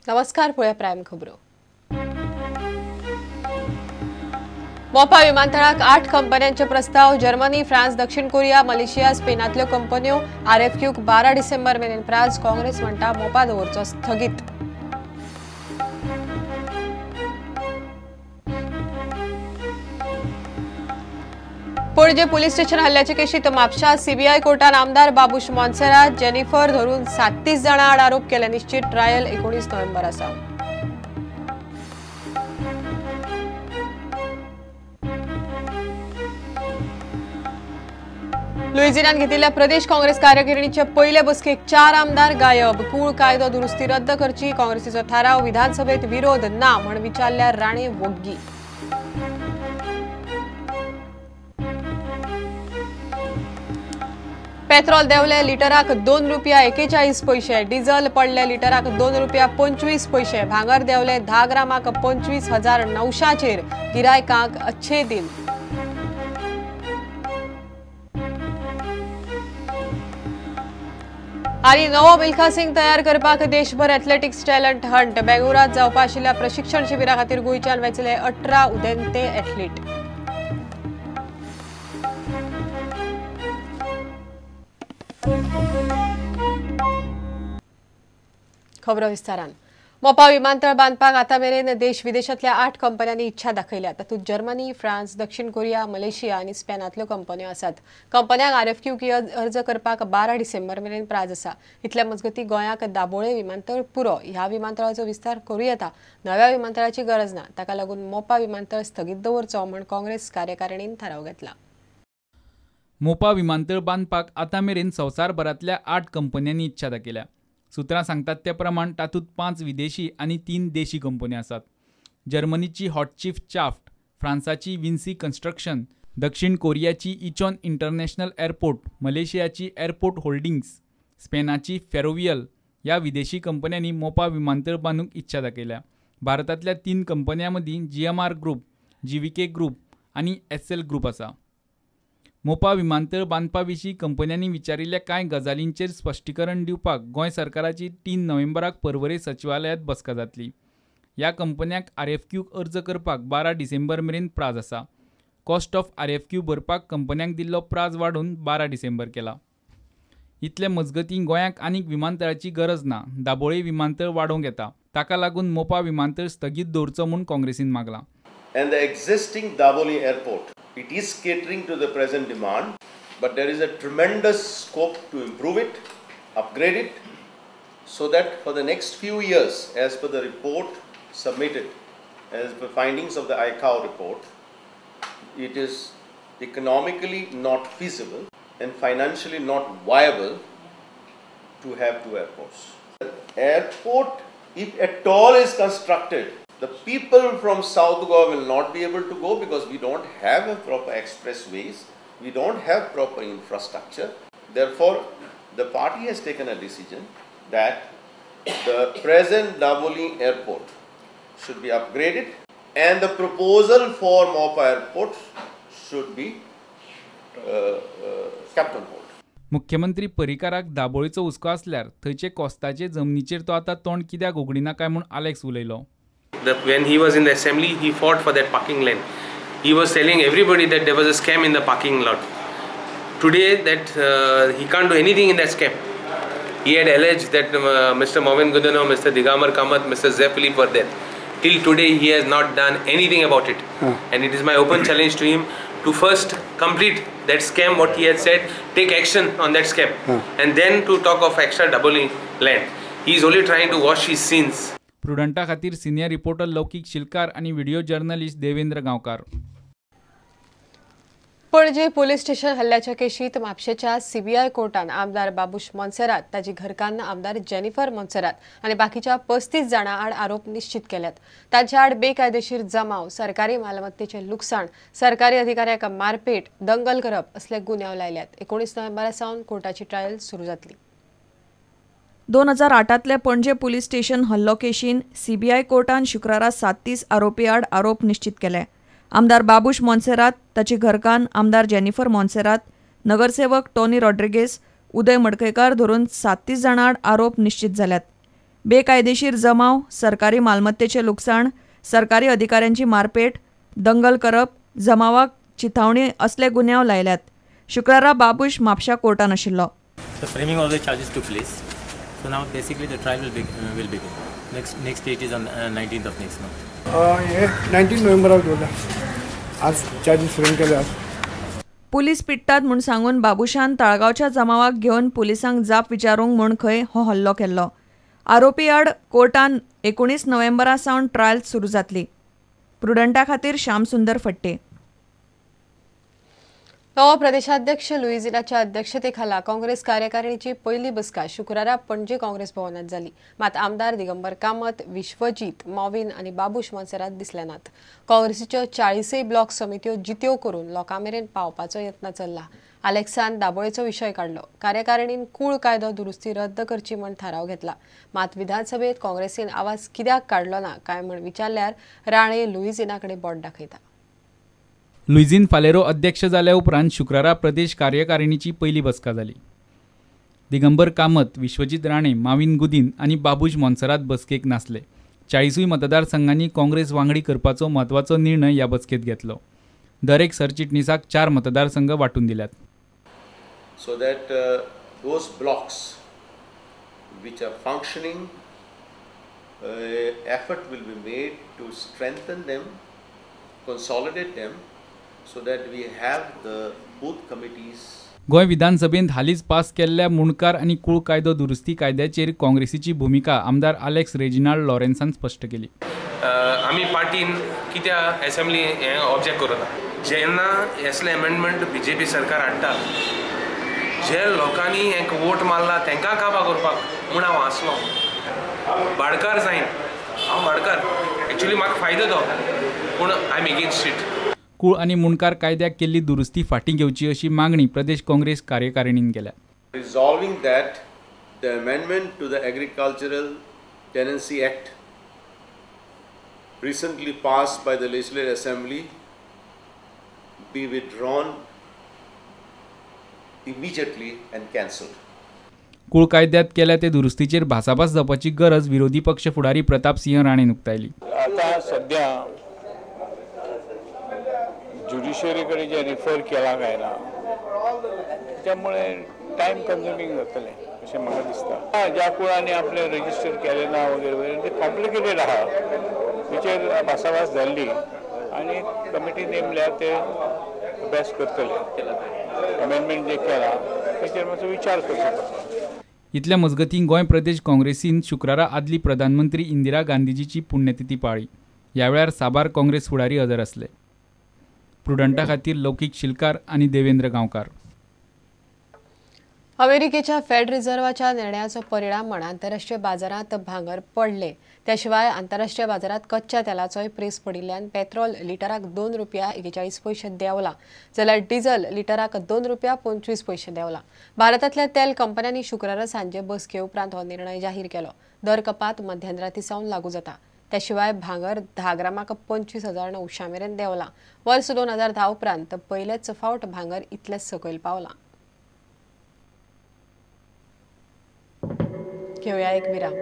नमस्कार, पळोवया प्रायम खबरो. मोपा विमानतळाक 8 कंपन्यांचे प्रस्ताव. जर्मनी, फ्रान्स, दक्षिण कोरिया, मलेशिया, स्पेनांतल्यो कंपन्यो आरएफक्यूक 12 डिसेंबर मेरेन प्रास. काँग्रेस म्हणटा मोपा दवरचो स्थगीत. पणजे पुलीस स्टेशन हल्ल्याचे केशीत म्हापशा सीबीआय कोर्टान आमदार बाबूश मोन्सेरात, जेनिफर धरून 37 जाणां आड आरोप केले. निश्चित ट्रायल 19 नोव्हेंबर आसा. लुइझिनान घेतिल्ल्या प्रदेश काँग्रेस कार्यकारिणीचे पयले बसकेक 4 आमदार गायब. कूळ कायदो दुरुस्ती रद्द करची काँग्रेसीचो थाराव. विधानसभेत विरोध ना म्हण विचारल्यार राणे वोग्गी. पेट्रोल देंवले लिटराक 2 रुपया 41 पैशे, डिझल पडले लिटराक 2 रुपया 25 पैशे, भांगर देंवले 10 ग्रामाक 25,900चेर. गिरायकांक अच्छे दिन. आनी नवो मिल्खा सिंग तयार करपाक देशभर एथलेटिक्स टॅलंट हंट. बेंगळुरात जावपा आशिल्ल्या प्रशिक्षण शिबिरा खातीर गोंयच्यान वेचले 18 उदेंते एथलीट. खबरो विस्तारान. मोपा विमानतळ बांदपाक आतां मेरेन देश विदेशांतल्या 8 कंपन्यांनी इच्छा दाखयल्या. तातूंत जर्मनी, फ्रान्स, दक्षिण कोरिया, मलेशिया आनी स्पेनांतल्यो कंपन्यो आसात. कंपन्यांक आरएफक्यू अर्ज करपाक 12 डिसेंबर मेरेन प्राज आसा. इतल्या मजगतीं गोंयाक दाबोळे विमानतळ पुरो. ह्या विमानतळाचो विस्तार करूं येता. नव्या विमानतळाची गरज ना. ताका लागून मोपा विमानतळ स्थगीत दवरचो म्हूण काँग्रेस कार्यकारिणीन थाराव घेतला. मोपा विमानतळ बांदपाक आतां मेरेन संवसारभरांतल्या 8 कंपन्यांनी इच्छा दाखयल्या. सूत्रां सांगतात ते प्रमाण तातूंत 5 विदेशी आनी 3 देशी कंपन्यो आसात. जर्मनीची हॉटचीफ चाफ्ट, फ्रांसाची विन्सी कन्स्ट्रक्शन, दक्षिण कोरियाची इचॉन इंटरनॅशनल एअरपोर्ट, मलेशियाची एअरपोर्ट होल्डिंग्स, स्पेनाची फेरोवियल ह्या विदेशी कंपन्यांनी मोपा विमानतळ बांदूंक इच्छा दाखयल्या. भारतांतल्या 3 कंपन्यां मदीं जीएमआर ग्रुप, जीव्हीके ग्रुप आनी एसएल ग्रुप आसा. मोपा विमानतळ बांदपा विशीं कंपन्यांनी विचारिल्ल्या कांय गजालींचेर स्पश्टीकरण दिवपाक गोंय सरकाराची 3 नोव्हेंबराक पर्वरे सचिवालयांत बसका जातली. ह्या कंपन्यांक आरएफक्यूक अर्ज करपाक 12 डिसेंबर मेरेन प्राज आसा. कॉस्ट ऑफ आरएफक्यू भरपाक कंपन्यांक दिल्लो प्राज वाडोवन 12 डिसेंबर केला. इतले मजगतीं गोंयाक आनीक विमानतळाची गरज ना. दाबोळे विमानतळ वाडोवंक येता. ताका लागून मोपा विमानतळ स्थगीत दवरचो म्हूण काँग्रेसीन मागलां. And the existing Dabolim airport, it is catering to the present demand, but there is a tremendous scope to improve it, upgrade it, so that for the next few years, as per the report submitted, as per findings of the ICAO report, it is economically not feasible and financially not viable to have 2 airports. The airport, if at all is constructed, the people from South Goa will not be able to go because we don't have a proper expressways, we don't have proper infrastructure. Therefore, the party has taken a decision that the present Dabolim airport should be upgraded and the proposal for Mopa airport should be kept on hold. मुख्यमंत्री पर्रीकाराक दाबोळीचो हुस्को आसल्यार थंयचे कोस्ताचे जमनीचेर तो आतां तोंड कित्याक उगडिना काय म्हूण आलेक्स उलयलो. When he was in the assembly, he fought for that parking lane. He was telling everybody that there was a scam in the parking lot. Today, that he can't do anything in that scam. He had alleged that Mr. Mauvin Godinho, Mr. Digambar Kamath, Mr. Zé Felipe were there. Till today, he has not done anything about it. And it is my open challenge to him to first complete that scam, what he had said, take action on that scam, and then to talk of extra doubling land. He is only trying to wash his sins. प्रुडंटा खातीर senior reporter लौकीक शिलकार आनी video journalist Devendra Gaonkar. Panaji police station हल्ल्याच्या केशीत म्हापशेच्या CBI कोर्टान आमदार बाबूश मोन्सेरात, ताची घरकान्न आमदार Jennifer Monserrate आनी बाकीच्या 35 जाणां आड आरोप निश्चित केल्यात. तांच्या आड बेकायदेशीर जमाव, सरकारी मालमत्तेचें लुकसाण, सरकारी अधिकाऱ्याक मारपेट, दंगल करप असले गुन्यांव लायल्यात. 19 नोव्हेंबरा सावन कोर्टाची ट्रायल सुरू जातली. 2008तले पणजे पुलीस स्टेशन हल्लो केशीन सीबीआय कोर्टान शुक्रारा 37 आरोपी आड आरोप निश्चित केले. आमदार बाबूश मोन्सेरात, ताची घरकान्न आमदार जेनिफर मोन्सेरात, नगरसेवक टोनी रॉड्रिगेस, उदय मडकयकार धरून 37 जाणां आड आरोप निश्चित जाल्यात. बेकायदेशीर जमाव, सरकारी मालमत्तेचें लुकसाण, सरकारी अधिकाऱ्यांची मारपेट, दंगल करप, जमावाक चिथावणी असले गुन्यांव लायल्यात. शुक्रारा बाबूश म्हापशा कोर्टान आशिल्लो. The framing of the charges took place. So now basically the trial will begin. Next date is on 19th of next month. हे 19 नोव्हेंबराक दवरला. आज चार्जेस फ्रेम केले. पुलीस पिट्टात म्हूण सांगून बाबूशान ताळगांवच्या जमावाक घेवन पुलिसांक जाप विचारूंक म्हूण खंय हो हल्लो केल्लो. आरोपी आड कोर्टान 19 नोव्हेंबरा सावन ट्रायल सुरू जातली. प्रुडंटा खातीर श्यामसुंदर फट्टे. नवो प्रदेशाध्यक्ष लुईजिनाच्या अध्यक्षतेखाला काँग्रेस कार्यकारिणीची पयली बसका शुक्रारा पणजे काँग्रेस भवनात जाली. मात आमदार दिगंबर कामत, विश्वजीत मॉविन आनी बाबूश मोन्सेरात दिसले नात. काँग्रेसीच्यो 40 ब्लॉक समित्यो जित्यो करून लोकां मेरेन पावपाचो यत्न चल्ला. आलेक्सान दाबोळेचो विशय काडलो. कार्यकारिणीन कूळ कायदो दुरुस्ती रद्द करची म्हूण थाराव घेतला. मात विधानसभेत काँग्रेसीन आवाज कित्याक काडलो ना काय म्हूण विचारल्यार राणे लुईजिना कडेन बोट दाखयता. लुईझिन फालेरो अध्यक्ष जाल्या उपरांत शुक्रारा प्रदेश कार्यकारिणीची पयली बसका जाली. दिगंबर कामत, विश्वजीत राणे, माविन गुदीन आनी बाबूश मोन्सेरात बसकेक नासले. 40 मतदारसंघांनी काँग्रेस वांगडी करपाचो म्हत्वाचो निर्णय ह्या बसकेत घेतलो. दरेक सरचिटणीसाक 4 मतदारसंघ वांटून दिल्यात. So that those blocks which are functioning, effort will be made to strengthen them, consolidate them, so that we have the booth committees. Goa विधानसभेंत हालींच पास केल्ल्या मुंडकार आनी कूळ कायदो दुरुस्ती कायद्याचेर काँग्रेसीची भुमिका आमदार आलेक्स रेजिनाल्ड लॉरेन्सान स्पश्ट केली. आमी पार्टीन कित्याक एसेंब्ली हें ऑब्जेक्ट करूं ना. जेन्ना असले अमेंडमेंट बीजेपी सरकार हाडटा, जे लोकांनी हेंक वोट मारला तांकां काबार करपाक म्हूण हांव आसलो. भाडकार जायन हांव, भाडकार एक्चुली म्हाका फायदो तो, पूण I am against it. कूळ आनी मुंडकार कायद्याक केल्ली दुरुस्ती फाटीं घेवची अशी मागणी प्रदेश काँग्रेस कार्यकारिणीन केल्या. Resolving that the amendment to the Agricultural Tenancy Act recently passed by the Legislative Assembly be withdrawn immediately and cancelled. कूळ कायद्यात केल्या ते दुरुस्तीचेर भासाभास जावपाची गरज विरोधी पक्ष फुडारी प्रताप सिंह राणेन उक्तायली. आता सध्या ज्युडिशरी कडेन जे रिफर केला काय ना, त्यामुळे टायम कंज्युमींग जातलें अशें म्हाका दिसता. ज्या कुळांनी आपलें रजिस्टर केलें ना वगैरे वगैरे ते कॉम्प्लिकेटेड आहा, तेचेर भासाभास जाल्ली आनी कमिटी नेमल्या, ते अभ्यास करतले. अमेंडमेंट जे केला तेचेर मातसो विचार करचो पडटा. इतल्या मजगतीं गोंय प्रदेश काँग्रेसीन शुक्रारा आदली प्रधानमंत्री इंदिरा गांधीजीची पुण्यतिथी पाळ्ळी. ह्या वेळार साबार काँग्रेस फुडारी हजर आसले. प्रुडंटा खातीर लौकीक शिलकार आनी देवेंद्र गांवकार. अमेरिकेच्या फेड रिझर्वाच्या निर्णयाचो परिणाम म्हण आंतरराष्ट्रीय बाजारांत भांगर पडले. त्या शिवाय आंतरराष्ट्रीय बाजारांत कच्च्या तेलाचोय प्रेस पडिल्ल्यान पेट्रोल लिटराक 2 रुपया 41 पयशे देंवला, जाल्यार डिझल लिटराक 2 रुपया 25 पयशे देंवला. भारतांतल्या तेल कंपन्यांनी शुक्रारा सांजे बसके उपरांत हो निर्णय जाहीर केलो. दर कपात मध्यानराती सावन लागू जाता. त्या शिवाय भांगर 10 ग्रामाक 25,900 मेरेन देंवला. वर्स 2010 उपरांत पयलेच फावट भांगर इतलेच सकयल पावला. घेवया एक विराम.